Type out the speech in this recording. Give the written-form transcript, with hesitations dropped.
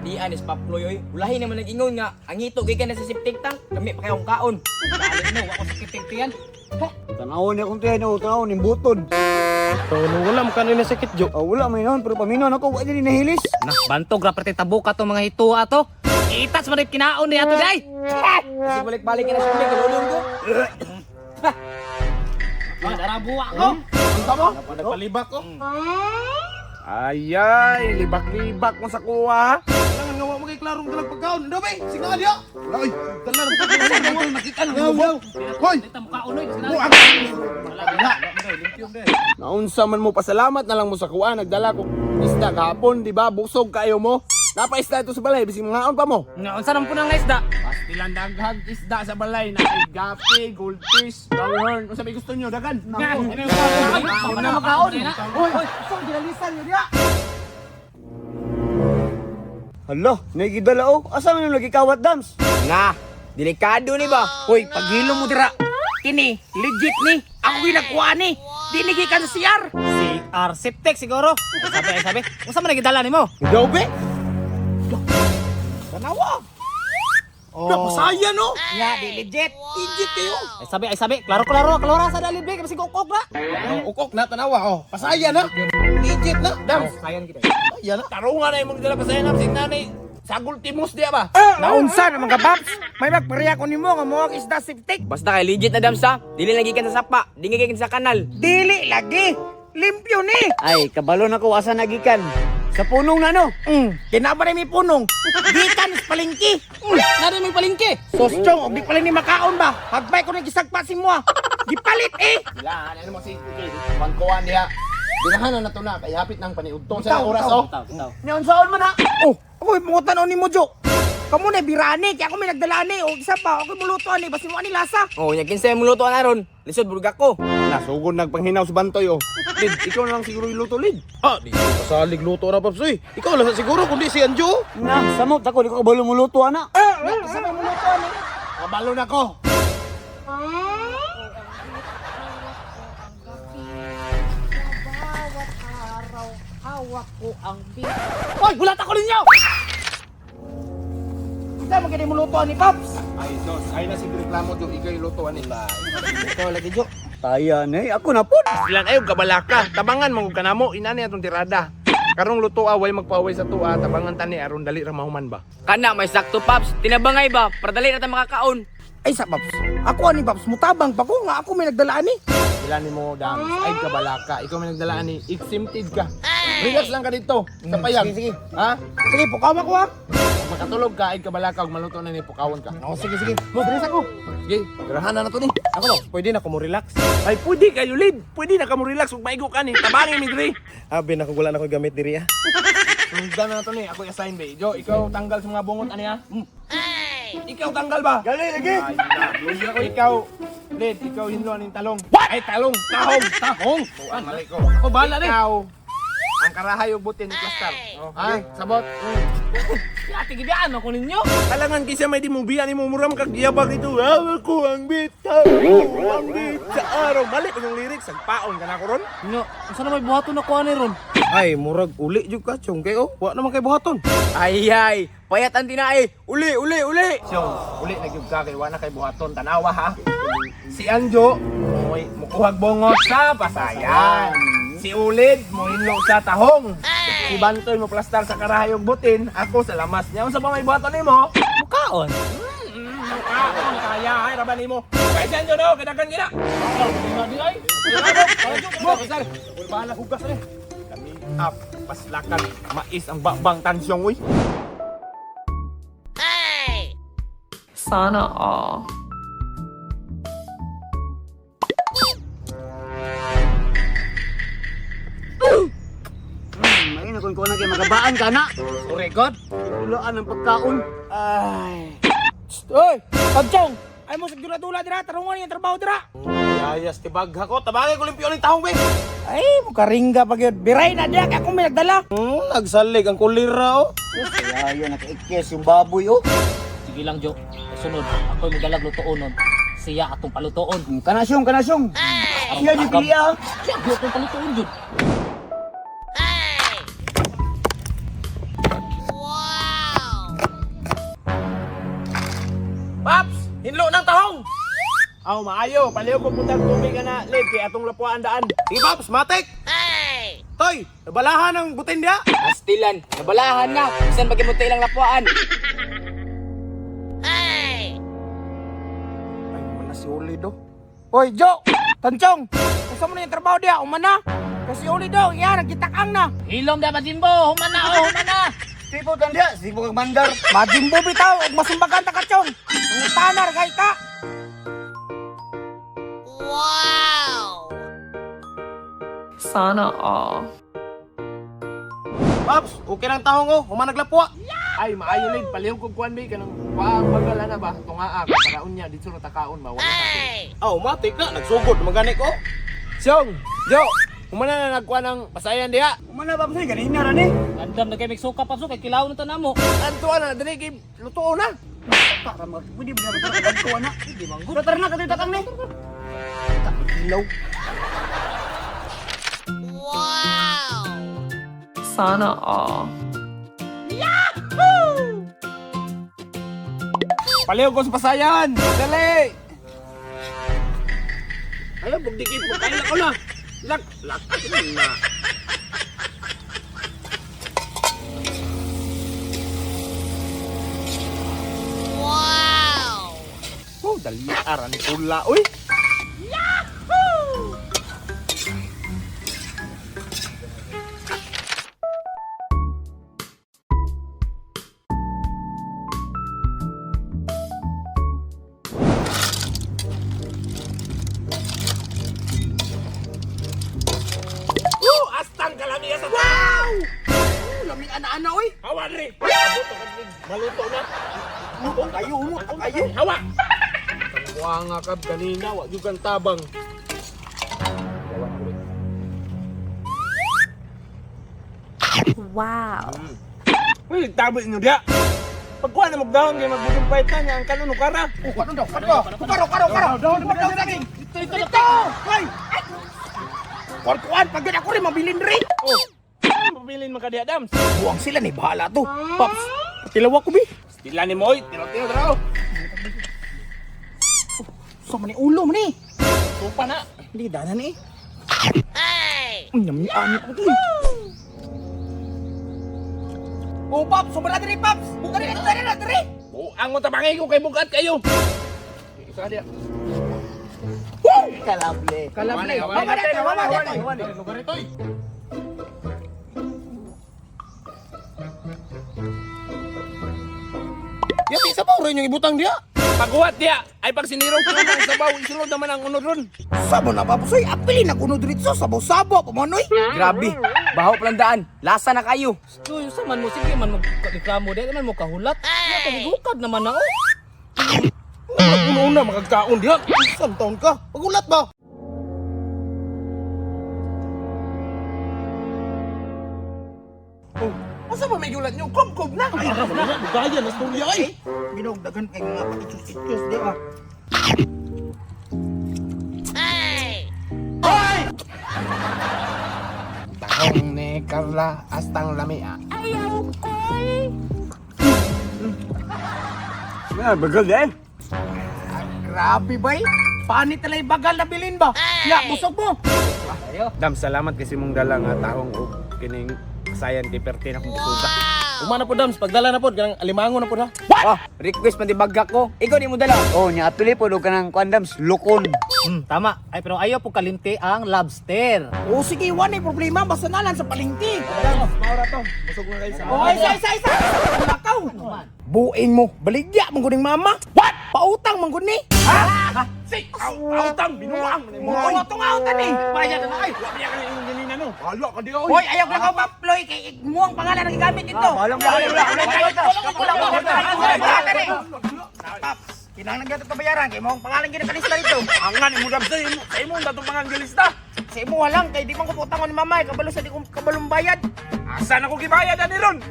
Di anis Paploy oy. Ulahi naman nag-ingon nga ang hito gikan na sa septic tank. Lami pa kayong kaon. Balik no, wa ko sakit tiyan. Tanawon niya kung tiyan, oh, tanawon yung butod. Pero wala mo kanina sakit jo. Oh, wala may noon, pero paminaw ako, wa din nahilis. Nah, bantog ra parte tabuka to mga hito ato. Itas man rin kinaon ni ato day. Kasi balik-balik ka na sa tubig, kalulong ko. Dara buwa ko. Unsa mo? Nagpalibak ko. Ayay, libak-libak mo sa kuha. Kailangan nga wa mo kay klarong dalag pagkaon. Ndo bay, signal diya. Wala oy, dala ng pagkaon. Nakita nang lubot. Hoy, Dito mo kaon oy. buang. Naunsa man mo pasalamat na lang mo sa kuha nagdala ko isda kahapon, di ba? Busog kayo mo. Napaisda ito sa balay, bisig mangaon pa mo. Nga unsa naman po nang isda? Pastilan daghag isda sa balay na ay gapi, goldfish, longhorn. Unsa may gusto nyo dagan? Ay, na makaon. Hoy, so ginalisan niyo diya. Hala, nagidala oh. Asa man yung nagikawat dams? Nga, delikado ni ba? Hoy, paghilo mo dira. Kini, legit ni. Ako ginagkuha ni. Di ni gikan sa CR. CR septic siguro. Sabi ay sabi, unsa man nagidala nimo? Daw be? Tanawa. Oh. Napasaya no. Nga, di legit. Legit kayo. Ay sabi, klaro klaro klaro sa dalib be kasi ukok na. Oh, ukok na tanawa oh. Pasaya na. Legit na. Dams. Sayan kita. Pasaya na. Tarungan na imong dala pasayan na bisig nanay. Sagol timos diya ba? Naunsa na mga babs. May magpareha ko nimo nga moag isda septic. Basta kay legit na dams ha. Dili lagi kan sa sapa, di gikan sa kanal. Dili lagi. Limpyo ni. Ay, kabalo na ko asa nagikan. Sa punong na no. Kinaba na may punong. Gikan sa palengke. Nari may palengke. Sosyong, og di pala ni makaon ba? Hagbay ko na gisagpa si mua. Gipalit eh. Sila, ano mo si Pangkuan diha. Dinahan na to na kay hapit nang paniudto sa oras oh. Taw, taw. Nya unsaon man ha? Oh, ako ipungutan ni mo Jo. Kamu na birani, kaya ako may nagdala ni. O isa pa, ako muluto ani, basi mo ani lasa. Oh, nya kinsa mo luto aron? Lisod burga ko. Nasugod nagpanghinaw sa bantoy oh. Lid, ikaw na lang siguro iluto lid. Ah, di ko pasalig luto ra paps oy. Ikaw lang sa siguro kundi si Anjo. Na, samot ako di ko kabalo mo luto ana. Isa may muluto ani. Kabalo na ko. Hawak ko ang bi. Hoy, bulat ako ninyo. Isa mo gani muluto ani, Paps. Ay sos, ay na siguro reklamo jo ikaw iluto ani. Ikaw lagi Jo. Taya na eh, ako na pod. Silan ayo kabalaka, tabangan mangud kanamo inani atong tirada. Karong luto away magpaaway sa tuwa, tabangan tani aron dali ra mahuman ba. Kana may sakto Paps, tinabangay ba? Para dali na ta makakaon. Ay sa Paps. Ako ani Paps, mutabang pa ko nga ako may nagdala ani. Sila nimo dams, ay kabalaka, ikaw may nagdala ani, exempted ka. Relax lang ka dito, sa payag. Sige, sige. Ha? Sige, pukaw ako ha. Kung makatulog ka, ay kabalaka, ug maluto na ni pukawon ka. Oh, sige, sige. Mo, bilis ako. Sige, tirahan na na to ni. Ako no, pwede na ko mo relax. Ay pwede kayo lid, pwede na ka mo relax ug maigo ka ni, tabangin mi diri. Abi na ko wala na ko gamit diri ah. Sundan na to ni, ako i-assign ba. Jo, ikaw tanggal sa mga bungot ani ha. Ikaw tanggal ba? Gali lagi. Ay, na. Ako ikaw. Lid, ikaw hinlo aning talong. What? Ay, talong, tahong, tahong. Tuan, mali ko. Ako bahala ni. Ikaw, ang karahay ug butin plastar. Ha? Sabot. Ate gibiyaan ako ninyo. Kalangan kaysa may di mo biyan ni mo muram kag yabag ito. Hawak ko ang bit, hawak ko ang bit sa araw. Mali pa yung lyrics, sagpaon ka na ko ron. Nyo, unsa na may buhaton ako ani ron? Ay, murag uli jud ka chong kay oh. Wa naman kay buhaton. Ay ay, payat ang tinae. Uli, uli, uli. Siyong, uli na gyud ka kay wa na kay buhaton tanawa ha. Si Anjo, moy mukuhag bongot sa pasayan. Si Ulid, mohinlo sa tahong. Si Bantoy mo plastar sa karahayog butin, ako sa lamas niya. Unsa ba may buhaton nimo? Mukaon. Mukaon kaya ay raban nimo. Kay si Anjo no, kadagan gina. Mo, sir. Bahala hugas ni. Kami up paslakan mais ang bakbang tansyong uy. Sana all. Ay, na kung na kay magabaan ka na. Sorry God. Tulaan ang pagkaon. Oy, Pagchong. Ay mo sa dula dira, tarungan yung trabaho dira. Yayas tibagha ko, tabangin ko limpyo ning tahong be. Ay, mukaringga pa gyud. Biray na diya kay ako may nagdala. Nagsalig ang kulira oh. Kaya nakaikis yung baboy oh. Sige lang Jo. Sunod, ako may dalag lutuonon. Siya atong palutoon. Kanasyong, kanasyong. Siya di pili ah. Siya gyud atong palutoon jud. Aw, maayo. Paliw ko putang tubig ka na, Led, kay atong lapuan daan. Sige, Paps, matik. Toy, nabalahan ang butin diya. Astilan, nabalahan na. Bisan pag imuti ilang lapuan. Ay, wala si Uli do. Hoy, Jo! Tanchong! Unsa mo na yung trabaho diya? Umana! Kasi Uli do, iya, nagkitakang na. Hilom dapat Jimbo, humana oh, humana. Tipo tan diya, sipo kag mandar. Majimbo bitaw, ug masumbagan ta ka, Chong. Ang tanar kay ka. Sana all. Paps, okay lang tahong oh. Human naglapwa. Ay, maayo, Led. Paliw ko kuan bay kanang kuang bagal na ba? Tungaa ka para unya dito ra takaon ba wala ta. Aw, matik na. Nagsugod magani ko. Siyong, Jo, humana na nagkuan ang pasayan diha. Umana Paps eh, ganina ra ni. Andam na kay migsuka Paps kay kilaw na tanamo. Antuan na diri kay lutuon na. Para mag pwede ba na kadto ana? Hindi man gud. Tara na katoy takang ni. Ilaw. Sana all. Paliw ko sa pasayan. Dali. Ayaw, bugdikit mo. Kaya ko na. Lak, lak, na. Wow! Oh, dali aran pula, uy. Oh, astang kalami sa Wow! Oh, lami ana-ana oy. Hawa ri. Maluto ka rin. Maluto na. Kayo mo, kayo. Hawa. Kuha nga kab kanina, wa gyud kang tabang. Wow. Uy, tabi inyo diha. Pagkuha na magdahon kay magbugong pahit na niya ang kanuno kara. Oh, kano daw, kano daw. Karo, karo, karo. Karo, daging. Ito, ito, ito. Hoy! Ay! Kuan-kuan, pag ako rin mabilin rin. Oh. Pabilin man ka diha, Dams. Buwang sila ni bahala to. Paps, tilawa ko bi. Stila ni Moy, tiro-tiro draw. Sa man ni ulo man ni. Supa na. Hindi dana ni. Ay! Uy, namian ko to. eh. Oh, Paps, sobra diri, Paps. Diri, diri, diri. Buang mo tabangay ko kay bugat kayo. Isa ka diha. Kalable. Kalable. Mama dito, mama dito. Yati sa pa rin yung ibutang diya. Paghuwat diha, ay pag sinirong ko ang sabaw, isulod naman ang unod ron. Sabo na, Paps. Uy, apili na kuno diretso sabo-sabo pa man oy. Grabe, baho palang daan. Lasa na kayo. Uy, sa man mo sige man mo reklamo di man mo kahulat. Ay! Gihukad naman na oh. Una-una makagkaon diya. Isang taon ka. Pagulat ba? Oh, asa ba may gulat nyo? Kob-kob na. Ay, wala na. Bugaya na storya ay. Ginugdagan kay mga paitsus-itsus di ba? Tahong ni Carla astang lamia. Ah, bagal eh. Grabe bay. Panit talay bagal na bilin ba? Ya, busog mo. Dam, salamat kasi mong dala nga tahong og kining sayan kay perte na kong busuga. Umana po Dams, pagdala na po kanang alimango na po ha. Ah, request man di bagak ko. Ikaw di mo dala. Oh, nya apili po do kanang kuan Dams, lukon. Tama. Ay pero ayaw po kalimti ang lobster. O sige, wala eh, problema. Basta nalan sa palengke. Dams, maura to. Busog na kayo sa O, isa, isa, isa. Lakaw. Buing mo. Baligya, mangguning mama. What? Pautang, mangguni. Ha? Si, autang binuang man mo. Mga itong autan eh. Bayad na ay. Wa biya ka imong ganina no. Hala ka di oy. Hoy, ayaw ka ka, Paploy. Kay mo ang pangalan na gigamit ito. Walang wala wala. Paps, kinahanglan gyud ito bayaran kay mo ang pangalan gyud nakalista dito. Angan imo Dams sa imo, sa imo datong pangangalista. Sa imo lang kay di man ko putangon ni mama, eh, kabalo sa di ko kabalong bayad. Asa na ko gibayad ani ron?